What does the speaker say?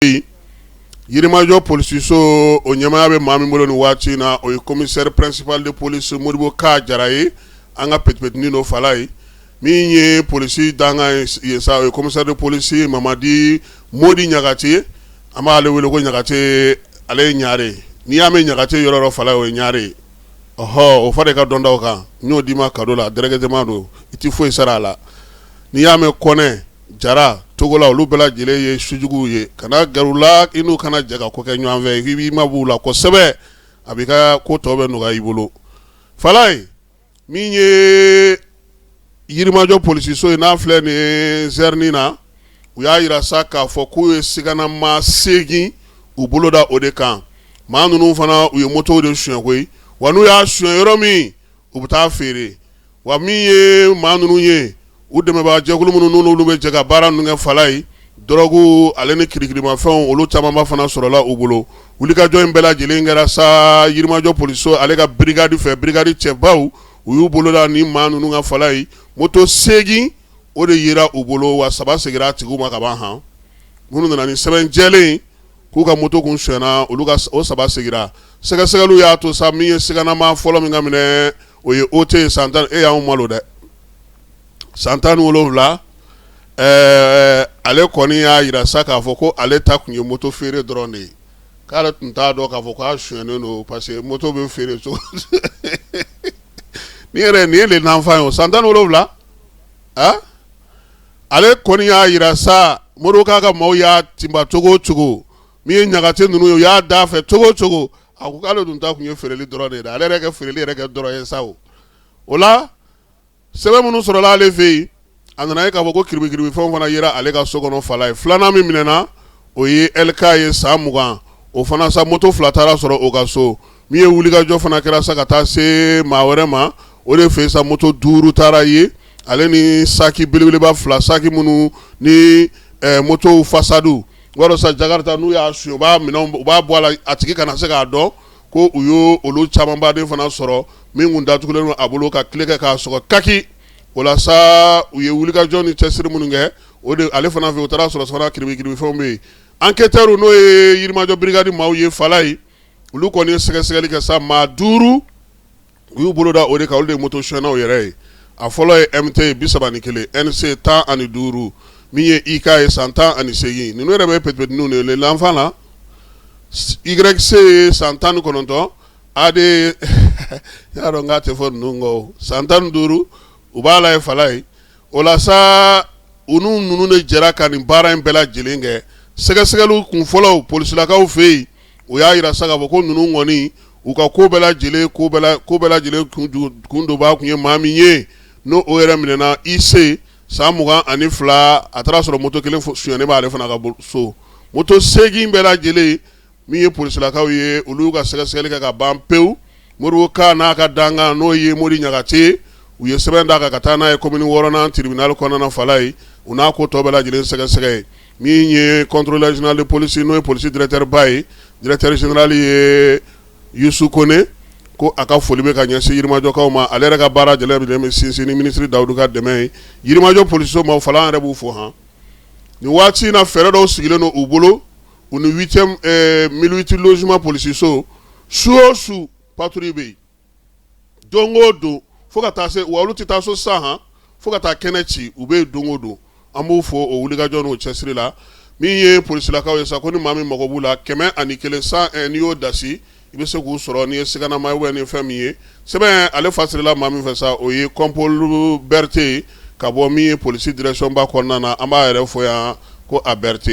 Yen Yirimajɔ polisiso, o ɲɛmaaya bɛ maa min bolo nin waati in na, o ye commissaire principal de police Modibo K Jara ye. An ka petit petitnin don Falaye. Min ye polisi dankan ye sa, o ye commissaire de police Mamadi Modi Ɲagate ye. An b'ale wele ko Ɲagate, ale ye ɲare ye. N'i y'a mɛn Ɲagate yɔrɔ yɔrɔ Falaye, o ye ɲare ye. Ɔhɔ, o fara i ka dɔntaw kan, n y'o d'i ma cadeau la directement don, i tɛ foyi sara a la. N'i y'a mɛn Kɔnɛ, Jara, Togola, olu bɛɛ lajɛlen ye sujuguw ye. Kana gɛrɛ u la, i n'u kana jɛ ka ko kɛ ɲɔgɔn fɛ, i b'i mabɔ u la kosɛbɛ, a b'i ka ko tɔ bɛɛ nɔgɔya i bolo. Falaye, min ye Yirimajɔ polisiso ye, n'a filɛ nin ye zɛrinin na, u y'a jira sa k'a fɔ k'u ye siganamaa 8 u bolo da o de kan. Maa ninnu fana, u ye motow de sonya koyi. Wa n'u y'a sonya yɔrɔ min, u bɛ taa feere. Wa min ye maa ninnu ye, u dɛmɛbaa jɛkulu minnu n'olu bɛ jɛ ka baara ninnu kɛ Falaye, dɔrɔgu ale ni kirikirimafɛnw, olu camanba fana sɔrɔla u bolo. Wulikajɔ in bɛɛ lajɛlen kɛra sa Yirimajɔ polisiso ale ka brigade fɛ. Brigade cɛbaw, u y'u bolo da ni maa ninnu kan Falaye. Moto 8, o de yera u bolo, wa 3 seginna a tigiw ma ka ban. Han, minnu nana ni sɛbɛn jɛlen k'u ka moto kun sonyana, olu ka o 3 seginna. Sɛgɛsɛgɛliw y'a to sa, min ye siganamaa fɔlɔ min ka minɛ, o ye OT ye, san 10. E y'anw malo dɛ, san 17. Ɛɛ, ale kɔni y'a jira sa k'a fɔ ko ale ta tun ye moto feere dɔrɔn de ye, k'ale tun t'a dɔn k'a fɔ k'a sonyɛnen don, parce que moto bɛ feere cogo ni yɛrɛ nin ye le n'enfant ye o, san 17. A ale kɔni y'a jira sa, Modibo k'a ka maaw y'a tinba cogo o cogo, min ye Ɲagate ninnu ye, u y'a da fɛ cogo o cogo, a ko k'ale dun ta tun ye feereli dɔrɔn de ye dɛ. Ale yɛrɛ ka feereli yɛrɛ kɛ dɔrɔn ye sa. O la, sɛbɛn minnu sɔrɔla ale fɛ yen, a nana ye k'a fɔ ko kiribikiribifɛnw fana yera ale ka so kɔnɔ Falaye. Filanan min minɛna, o ye LK ye, san 20. O fana sa, moto 2 taara sɔrɔ o ka so. Min ye wulikajɔ fana kɛra sa ka taa se maa wɛrɛ ma, o de fɛ sa, moto 5 taara ye, ale ni saki belebeleba 2, saki minnu ni motow fasadu wɔrɔ sa Jakarta, n'u y'a su, u b'a minɛ, u b'a bɔ a la, a tigi kana se k'a dɔn ko u y'o olu camanbaden fana sɔrɔ, min kun datugulen don a bolo ka tile kɛ k'a sɔgɔ kaki. O la sa, u ye wulikajɔ ni cɛsiri minnu kɛ, o de ale fana fɛ, u taara sɔrɔ fana kiribikiribifɛnw bɛ yen. Enquêteurs, n'o ye Yirimajɔ brigade maaw ye Falaye, olu kɔni ye sɛgɛsɛgɛli kɛ sa, maa 5, u y'u bolo da o de kan. Olu de ye moto sonyɛnaw yɛrɛ ye. A fɔlɔ ye MT ye, 31, NC 15, min ye IK ye, san 18. Ninnu yɛrɛ bɛ petit petitninw de ye, l'enfant la. YC ye san 19, AD, y'a dɔn k'a tɛ fɔ ninnu kɔ, san 15, u b'a la ye Falaye. O la sa, u n'u ninnu de jɛra ka nin baara in bɛɛ lajɛlen kɛ. Sɛgɛsɛgɛliw kun fɔlɔw polisilakaw fɛ yen, o y'a jira sa k'a fɔ ko ninnu kɔni, u ka ko bɛɛ lajɛlen, ko bɛɛ lajɛlen kun donbaa kun ye maa min ye, n'o o yɛrɛ minɛna, IC, san 22. A taara sɔrɔ moto kelen sonyɛnen b'ale fana ka so. Moto 8 bɛɛ lajɛlen, min ye polisilakaw ye, olu ka sɛgɛsɛgɛli kɛ ka ban pewu. Modibo Ka n'a ka dankan, n'o ye Modi Ɲagate, u ye sɛbɛn d'a kan ka taa n'a ye commune 6nan tribunal kɔnɔna Falaye, u n'a ko tɔ bɛɛ lajɛlen sɛgɛsɛgɛ ye. Min ye contrôleur général de police, n'o ye polisi directeur ba ye, directeur général ye Yusu Kone, ko a ka foli bɛ ka ɲɛsin Yirimajɔkaw ma. Ale yɛrɛ ka baara jɛlen bɛ sinsin ni minisiri Dawudu ka dɛmɛ ye. Yirimajɔ polisiso maaw Fala, an yɛrɛ b'u fo. Han, nin waati in na, fɛɛrɛ dɔw sigilen don u bolo, u ni huitième 1008 logement polisiso. Su o su, patrouille bɛ yen don o don, fo ka taa se wa olu tɛ taa so sisan, han, fo ka taa kɛnɛ ci, u bɛ yen don o don. An b'u fo o wulikajɔ n'o cɛsiri la. Min ye polisilakaw ye sa, ko ni maa min mago b'u la, 101, 101, n'i y'o dasi, i bɛ se k'u sɔrɔ. N'i ye siganama ye, ni fɛn min ye sɛbɛn ale fasirila maa min fɛ sa, o ye Kɔnpol Berete ye, ka bɔ min ye polisi direction ba kɔnɔna na. An b'a yɛrɛ fo yan ko a Berete.